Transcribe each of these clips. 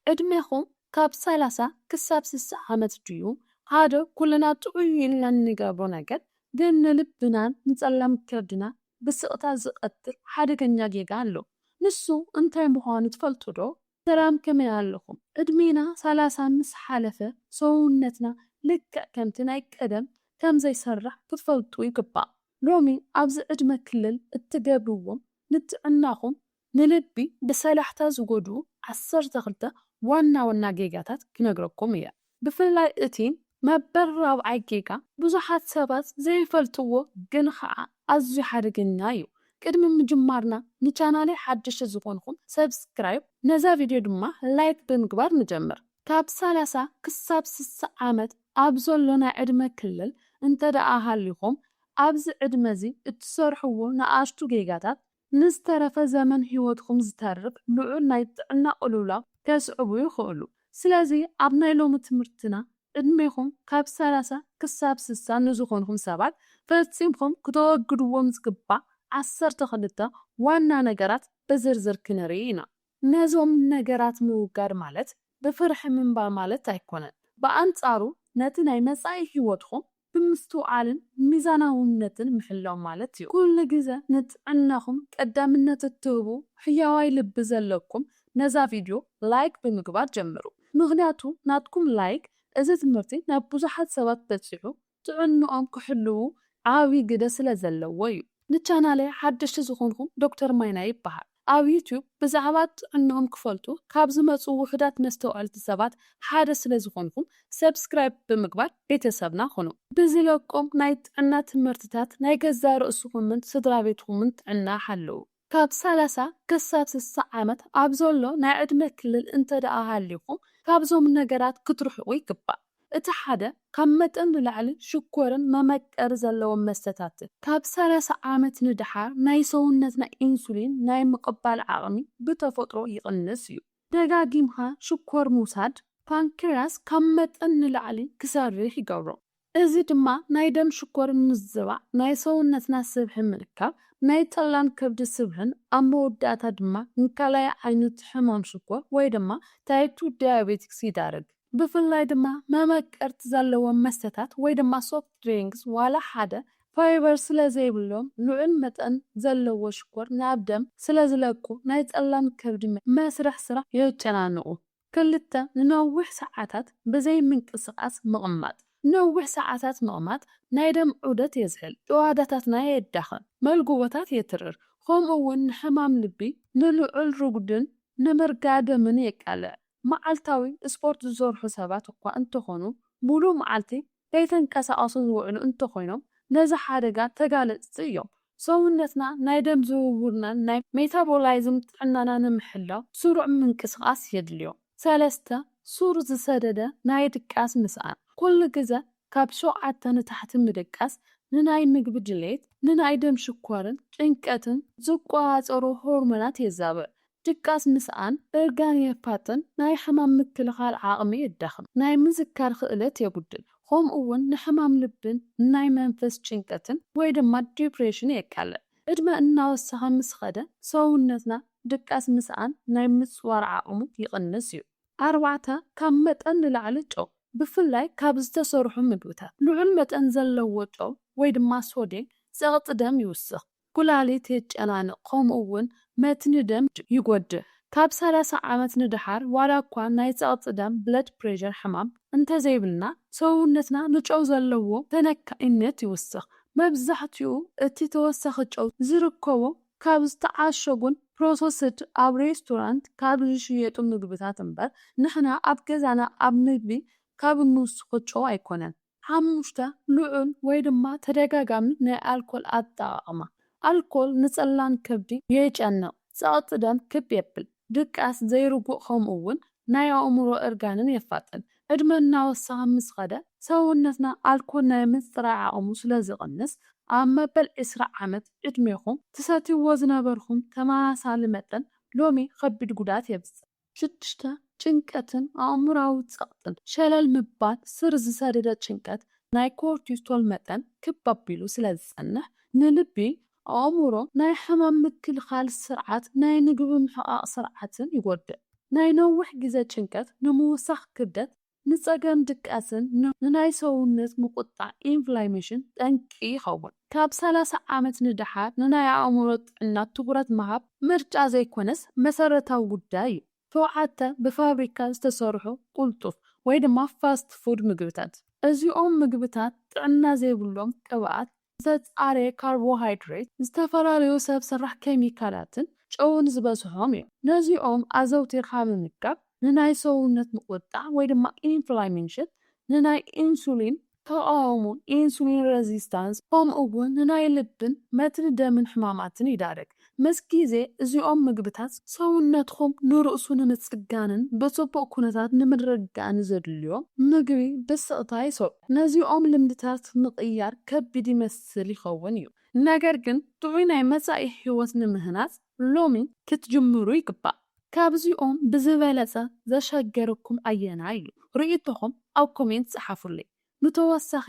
ዕድሜኹም ካብ ሰላሳ ክሳብ ስሳ ዓመት ድዩ? ሓደ ኩልና ጥዑይ ኢልና እንገብሮ ነገር ግን ንልብናን ንጸላም ከብድና ብስቕታ ዝቐትል ሓደገኛ ጌጋ ኣሎ። ንሱ እንታይ ምዃኑ ትፈልጡ ዶ? ሰላም፣ ከመይ ኣለኹም? ዕድሜና ሰላሳ ምስ ሓለፈ ሰውነትና ልክዕ ከምቲ ናይ ቀደም ከም ዘይሰርሕ ክትፈልጡ ይግባእ። ሎሚ ኣብዚ ዕድመ ክልል እትገብርዎም ንጥዕናኹም ንልቢ ብሰላሕታ ዝጎድኡ ዓሰርተ ክልተ ዋና ዋና ጌጋታት ክነግረኩም እየ። ብፍላይ እቲ መበል ራብዓይ ጌጋ ብዙሓት ሰባት ዘይፈልጥዎ ግን ኸዓ ኣዝዩ ሓደገኛ እዩ። ቅድሚ ምጅማርና ንቻናለይ ሓደሽቲ ዝኾንኹም ሰብስክራይብ፣ ነዛ ቪድዮ ድማ ላይክ ብምግባር ንጀምር። ካብ ሰላሳ ክሳብ ስሳ ዓመት ኣብ ዘሎ ናይ ዕድመ ክልል እንተ ደኣ ሃሊኹም፣ ኣብዚ ዕድመ እዚ እትሰርሕዎ ንኣሽቱ ጌጋታት ንዝተረፈ ዘመን ህይወትኩም ዝተርፍ ልዑል ናይ ጥዕና ቅልውላው ከስዕቡ ይኽእሉ። ስለዚ ኣብ ናይ ሎሚ ትምህርትና ዕድሜኹም ካብ ሰላሳ ክሳብ ስሳ ንዝኾንኹም ሰባት ፈጺምኩም ክተወግድዎም ዝግባእ ዓሰርተ ክልተ ዋና ነገራት ብዝርዝር ክንርኢ ኢና። ነዞም ነገራት ምውጋድ ማለት ብፍርሒ ምንባር ማለት ኣይኮነን። ብኣንጻሩ ነቲ ናይ መጻኢ ህይወትኩም ብምስትውዓልን ሚዛናውነትን ምሕላው ማለት እዩ። ኩሉ ግዘ ንጥዕናኹም ቀዳምነት እትህቡ ሕያዋይ ልቢ ዘለኩም ነዛ ቪድዮ ላይክ ብምግባር ጀምሩ። ምኽንያቱ ናትኩም ላይክ እዚ ትምህርቲ ናብ ብዙሓት ሰባት በጺሑ ጥዕንኦም ክሕልዉ ዓቢ ግደ ስለ ዘለዎ እዩ። ንቻናለይ ሓደሽቲ ዝኾንኩም ዶክተር ማይና ይበሃል። ኣብ ዩቲዩብ ብዛዕባ ጥዕንኦም ክፈልጡ ካብ ዝመጹ ውሑዳት መስተውዐልቲ ሰባት ሓደ ስለ ዝኾንኩም ሰብስክራይብ ብምግባር ቤተሰብና ኩኑ። ብዝለቆም ናይ ጥዕና ትምህርትታት ናይ ገዛ ርእስኹምን ስድራ ቤትኩምን ጥዕና ሓልዉ። ካብ ሰላሳ ክሳብ ስሳ ዓመት ኣብ ዘሎ ናይ ዕድመ ክልል እንተ ደኣ ሃሊኹም ካብዞም ነገራት ክትርሕቑ ይግባእ። እቲ ሓደ ካብ መጠን ንላዕሊ ሽኮርን መመቀሪ ዘለዎም መስተታትን። ካብ ሰላሳ ዓመት ንደሓር ናይ ሰውነትና ኢንሱሊን ናይ ምቕባል ዓቕሚ ብተፈጥሮ ይቕንስ እዩ። ደጋጊምካ ሽኮር ምውሳድ ፓንክርያስ ካብ መጠን ንላዕሊ ክሰርሕ ይገብሮ። እዚ ድማ ናይ ደም ሽኮር ምዝባዕ፣ ናይ ሰውነትና ስብሒ ምእካብ፣ ናይ ጸላም ከብዲ ስብሕን ኣብ መወዳእታ ድማ ንካልኣይ ዓይነት ሕማም ሽኮር ወይ ድማ ታይፕ ቱ ዳያቤቲክስ ይዳርግ። ብፍላይ ድማ መመቀርቲ ዘለዎም መስተታት ወይ ድማ ሶፍት ድሪንክስ ዋላ ሓደ ፋይበር ስለ ዘይብሎም ልዑል መጠን ዘለዎ ሽኮር ናብ ደም ስለ ዝለቁ ናይ ጸላም ከብዲ መስርሕ ስራሕ የጨናንቑ። ክልተ፣ ንነዊሕ ሰዓታት ብዘይ ምንቅስቓስ ምቕማጥ። ነዊሕ ሰዓታት ምቕማጥ ናይ ደም ዑደት የዝሕል፣ ጭዋዳታትና የዳኽም፣ መልጉቦታት የትርር፣ ከምኡ እውን ንሕማም ልቢ፣ ንልዑል ርጉድን ንምርጋ ደምን የቃልዕ። መዓልታዊ ስፖርት ዝሰርሑ ሰባት እኳ እንተኾኑ፣ ሙሉእ መዓልቲ ከይተንቀሳቐሱ ዝውዕሉ እንተኾይኖም፣ ነዚ ሓደጋ ተጋለጽቲ እዮም። ሰውነትና ናይ ደም ዝውውርናን ናይ ሜታቦላይዝም ጥዕናና ንምሕላው ስሩዕ ምንቅስቓስ የድልዮ። ሰለስተ፣ ሱር ዝሰደደ ናይ ድቃስ ምስኣን። ኩሉ ግዘ ካብ ሸውዓተ ንታሕቲ ምድቃስ ንናይ ምግቢ ድሌት፣ ንናይ ደም ሽኮርን ጭንቀትን ዝቆጻጸሩ ሆርሞናት የዛብዕ። ድቃስ ምስኣን እርጋን የፋጥን፣ ናይ ሕማም ምክልኻል ዓቕሚ የዳኽም፣ ናይ ምዝካር ክእለት የጉድል፣ ከምኡ እውን ንሕማም ልብን ናይ መንፈስ ጭንቀትን ወይ ድማ ዲፕሬሽን የቃልዕ። ዕድመ እናወሰኸ ምስ ኸደ ሰውነትና ድቃስ ምስኣን ናይ ምጽዋር ዓቕሙ ይቕንስ እዩ። ኣርባዕተ፣ ካብ መጠን ንላዕሊ ጨው፣ ብፍላይ ካብ ዝተሰርሑ ምግብታት። ልዑል መጠን ዘለዎ ጨው ወይ ድማ ሶድየም ጸቕጢ ደም ይውስኽ፣ ኩላሊት የጨናንቕ፣ ከምኡ እውን መትኒ ደም ይጎድእ። ካብ ሰላሳ ዓመት ንደሓር ዋላ እኳ ናይ ጸቕጢ ደም ብለድ ፕሬሸር ሕማም እንተዘይብልና፣ ሰውነትና ንጨው ዘለዎ ተነካኢነት ይውስኽ። መብዛሕትኡ እቲ ተወሳኺ ጨው ዝርከቦ ካብ ዝተዓሸጉን ፕሮሰስድ ኣብ ሬስቶራንት ካብ ዝሽየጡ ምግብታት እምበር ንሕና ኣብ ገዛና ኣብ ምግቢ ካብ እንውስኾ ጨው ኣይኮነን። ሓሙሽተ፣ ልዑል ወይ ድማ ተደጋጋሚ ናይ ኣልኮል ኣጠቓቕማ። ኣልኮል ንጸላም ከብዲ የጨንቕ፣ ጸቕጢ ደም ክብ የብል፣ ድቃስ ዘይርጉእ ከምኡ እውን ናይ ኣእምሮ እርጋንን የፋጥን። ዕድመ እናወሰኸ ምስ ኸደ ሰውነትና ኣልኮል ናይ ምጽራይ ዓቕሙ ስለ ዝቕንስ ኣብ መበል ዕስራ ዓመት ዕድሜኹም ትሰትይዎ ዝነበርኩም ተመሳሳሊ መጠን ሎሚ ከቢድ ጉድኣት የብጽሕ። ሽዱሽተ፣ ጭንቀትን ኣእምሮኣዊ ጸቕጥን። ሸለል ምባል፣ ስር ዝሰደደ ጭንቀት፣ ናይ ኮርቲሶል መጠን ክብ ኣቢሉ ስለ ዝጸንሕ፣ ንልቢ፣ ኣእምሮ፣ ናይ ሕማም ምክልኻል ስርዓት፣ ናይ ምግቢ ምሕቓቕ ስርዓትን ይጎድእ። ናይ ነዊሕ ግዜ ጭንቀት፣ ንምውሳኽ ክብደት፣ ንጸገም ድቃስን ን- ንናይ ሰውነት ምቁጣዕ ኢንፍላሜሽን ጠንቂ ይኸውን። ካብ ሰላሳ ዓመት ንደሓር ንናይ ኣእምሮ ጥዕና ትኹረት ምሃብ ምርጫ ዘይኮነስ መሰረታዊ ጉዳይ እዩ። ሸውዓተ፣ ብፋብሪካ ዝተሰርሑ ቁልጡፍ ወይ ድማ ፋስት ፉድ ምግብታት። እዚኦም ምግብታት ጥዕና ዘይብሎም ቅብኣት፣ ዝተጻረየ ካርቦሃይድሬት፣ ዝተፈላለዩ ሰብ ሰራሕ ኬሚካላትን ጨውን ዝበዝሖም እዮም። ነዚኦም ኣዘውቲርካ ምምጋብ ንናይ ሰውነት ምቁጣዕ ወይ ድማ ኢንፍላሜሽን፣ ንናይ ኢንሱሊን ተቓውሞ፣ ኢንሱሊን ሬዚስታንስ፣ ከምኡ እውን ንናይ ልብን መትኒ ደምን ሕማማትን ይዳርግ። ምስ ግዜ እዚኦም ምግብታት ሰውነትኩም ንርእሱ ንምጽጋንን ብጽቡቕ ኩነታት ንምርግጋእን ዘድልዮ ምግቢ ብስቕታ ይሰርሑ። ነዚኦም ልምድታት ምቕያር ከቢድ ይመስል ይኸውን እዩ፣ ነገር ግን ጥዑይ ናይ መጻኢ ህይወት ንምህናጽ ሎሚ ክትጅምሩ ይግባእ። ካብዚኦም ብዝበለጸ ዘሸገረኩም ኣየናይ እዩ? ርእይቶኹም ኣብ ኮሜንት ጸሓፉለይ። ንተወሳኺ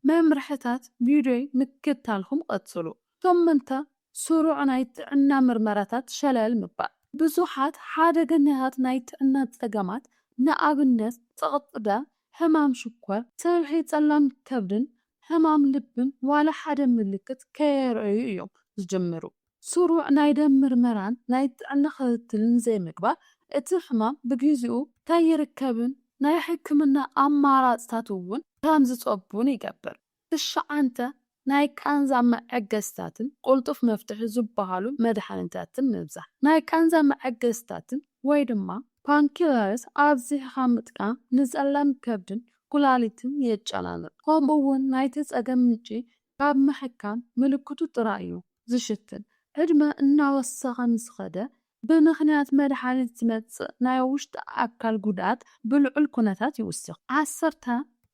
መምርሕታት ቪድዮይ ምክትታልኩም ቀጽሉ። ሸሞንተ፣ ስሩዕ ናይ ጥዕና ምርመራታት ሸለል ምባል። ብዙሓት ሓደገኛታት ናይ ጥዕና ጸገማት፣ ንኣብነት ጸቕጢ ደም፣ ሕማም ሽኮር፣ ሰብሒ ጸላም ከብድን ሕማም ልብን ዋላ ሓደ ምልክት ከየርእዩ እዮም ዝጅምሩ። ስሩዕ ናይ ደም ምርመራን ናይ ጥዕና ክትትልን ዘይምግባር እቲ ሕማም ብግዜኡ ከይርከብን ናይ ሕክምና ኣማራጽታት እውን ከም ዝጸቡን ይገብር። ትሽዓተ፣ ናይ ቃንዛ መዐገስታትን ቁልጡፍ መፍትሒ ዝበሃሉ መድሃኒታትን ምብዛሕ። ናይ ቃንዛ መዐገስታትን ወይ ድማ ፓንክሪያስ ኣብዚሕኻ ምጥቃም ንጸላም ከብድን ኩላሊትን የጨናንቕ። ከምኡ እውን ናይቲ ጸገም ምንጪ ካብ ምሕካም ምልክቱ ጥራይ እዩ ዝሽፍን። ዕድመ እናወሰኸ ምስ ኸደ ብምኽንያት መድሃኒት ዝመጽእ ናይ ውሽጢ ኣካል ጉድኣት ብልዑል ኩነታት ይውስኽ። ዓሰርተ፣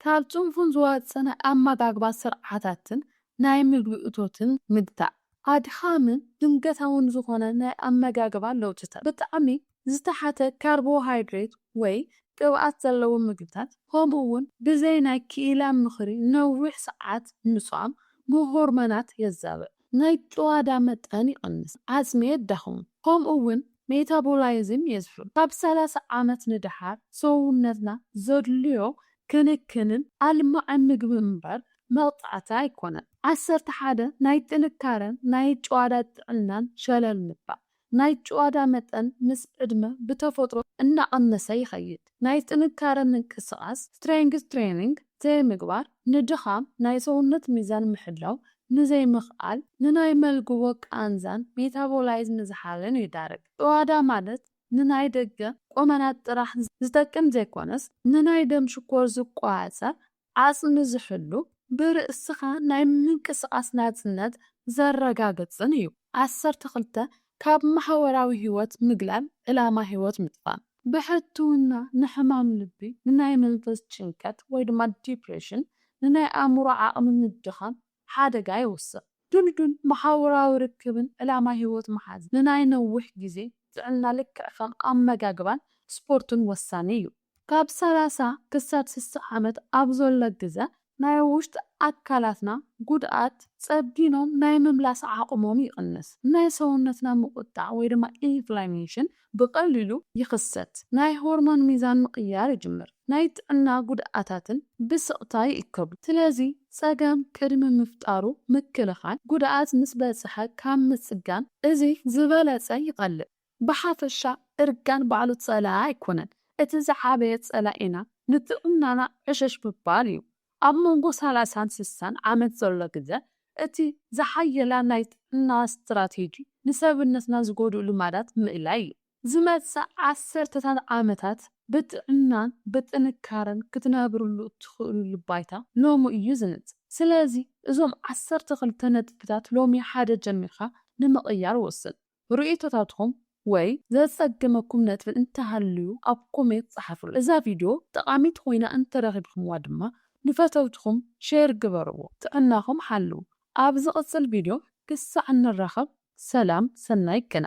ካብ ጽንፉን ዝወጽእ ናይ ኣመጋግባ ስርዓታትን ናይ ምግቢ እቶትን ምግታእ። ኣድኻምን ድንገታውን ዝኾነ ናይ ኣመጋግባ ለውጥታት፣ ብጣዕሚ ዝተሓተ ካርቦሃይድሬት ወይ ቅብኣት ዘለዎም ምግብታት፣ ከምኡ እውን ብዘይ ናይ ክኢላ ምኽሪ ነዊሕ ሰዓት ምጻም፣ ብሆርሞናት የዛብዕ፣ ናይ ጭዋዳ መጠን ይቕንስ፣ ዓጽሚ የዳኽሙ፣ ከምኡ እውን ሜታቦላይዝም የዝሑ። ካብ ሰላሳ ዓመት ንደሓር ሰውነትና ዘድልዮ ክንክንን ኣልማዕን ምግቢ እምበር መቕጻዕቲ ኣይኮነን። ዓሰርተ ሓደ፣ ናይ ጥንካረን ናይ ጭዋዳ ጥዕናን ሸለል ምባል። ናይ ጭዋዳ መጠን ምስ ዕድመ ብተፈጥሮ እናቐነሰ ይኸይድ። ናይ ጥንካረ ምንቅስቓስ፣ ስትሬንግዝ ትሬኒንግ፣ ዘይምግባር ንድኻም፣ ናይ ሰውነት ሚዛን ምሕላው ንዘይምኽኣል፣ ንናይ መልግቦ ቃንዛን ሜታቦላይዝ ምዝሓልን ይዳርግ። ጭዋዳ ማለት ንናይ ደገ ቁመናት ጥራሕ ዝጠቅም ዘይኮነስ፣ ንናይ ደም ሽኮር ዝቆጻጸር፣ ዓጽሚ ዝሕሉ፣ ብርእስኻ ናይ ምንቅስቓስ ናጽነት ዘረጋግጽን እዩ። ዓሰርተ ክልተ፣ ካብ ማሕበራዊ ህይወት ምግላል፣ ዕላማ ህይወት ምጥፋእ። ብሕትውና ንሕማም ልቢ፣ ንናይ መንፈስ ጭንቀት ወይ ድማ ዲፕሬሽን፣ ንናይ ኣእምሮ ዓቕሚ ምድኻም ሓደጋ ይውስኽ። ድልዱል ማሕበራዊ ርክብን ዕላማ ህይወት ምሓዝ፣ ንናይ ነዊሕ ግዜ ጥዕና ልክዕ ከም ኣመጋግባን ስፖርትን ወሳኒ እዩ። ካብ ሰላሳ ክሳብ ስሳ ዓመት ኣብ ዘሎ ግዘ ናይ ውሽጢ ኣካላትና ጉድኣት ጸቢኖም ናይ ምምላስ ዓቕሞም ይቕንስ። ናይ ሰውነትና ምቁጣዕ ወይ ድማ ኢንፍላሜሽን ብቐሊሉ ይኽሰት። ናይ ሆርሞን ሚዛን ምቕያር ይጅምር። ናይ ጥዕና ጉድኣታትን ብስቕታ ይእከቡ። ስለዚ ጸገም ቅድሚ ምፍጣሩ ምክልኻል፣ ጉድኣት ምስ በጽሐ ካብ ምጽጋን እዚ ዝበለጸ ይቐልል። ብሓፈሻ እርጋን ባዕሉ ጸላኢ ኣይኮነን። እቲ ዝዓበየ ጸላኢና ንጥዕናና ዕሸሽ ምባል እዩ። ኣብ መንጎ ሰላሳን ስሳን ዓመት ዘሎ ግዘ እቲ ዝሓየላ ናይ ጥዕና ስትራቴጂ ንሰብነትና ዝጎድኡ ልማዳት ምእላይ እዩ። ዝመጽእ ዓሰርተታት ዓመታት ብጥዕናን ብጥንካረን ክትነብርሉ እትኽእሉሉ ባይታ ሎሚ እዩ ዝመጽእ። ስለዚ እዞም ዓሰርተ ክልተ ነጥብታት ሎሚ ሓደ ጀሚርካ ንምቕያር ወስን። ርእይቶታትኩም ወይ ዘጸግመኩም ነጥቢ እንተሃልዩ ኣብ ኮሜንት ጸሓፉሉ። እዛ ቪድዮ ጠቓሚት ኮይና እንተረኺብኩምዋ ድማ ንፈተውትኹም ሼር ግበርዎ። ጥዕናኹም ሓልዉ። ኣብ ዝቕጽል ቪድዮ ክሳዕ እንራኸብ ሰላም ሰናይ ቅነ።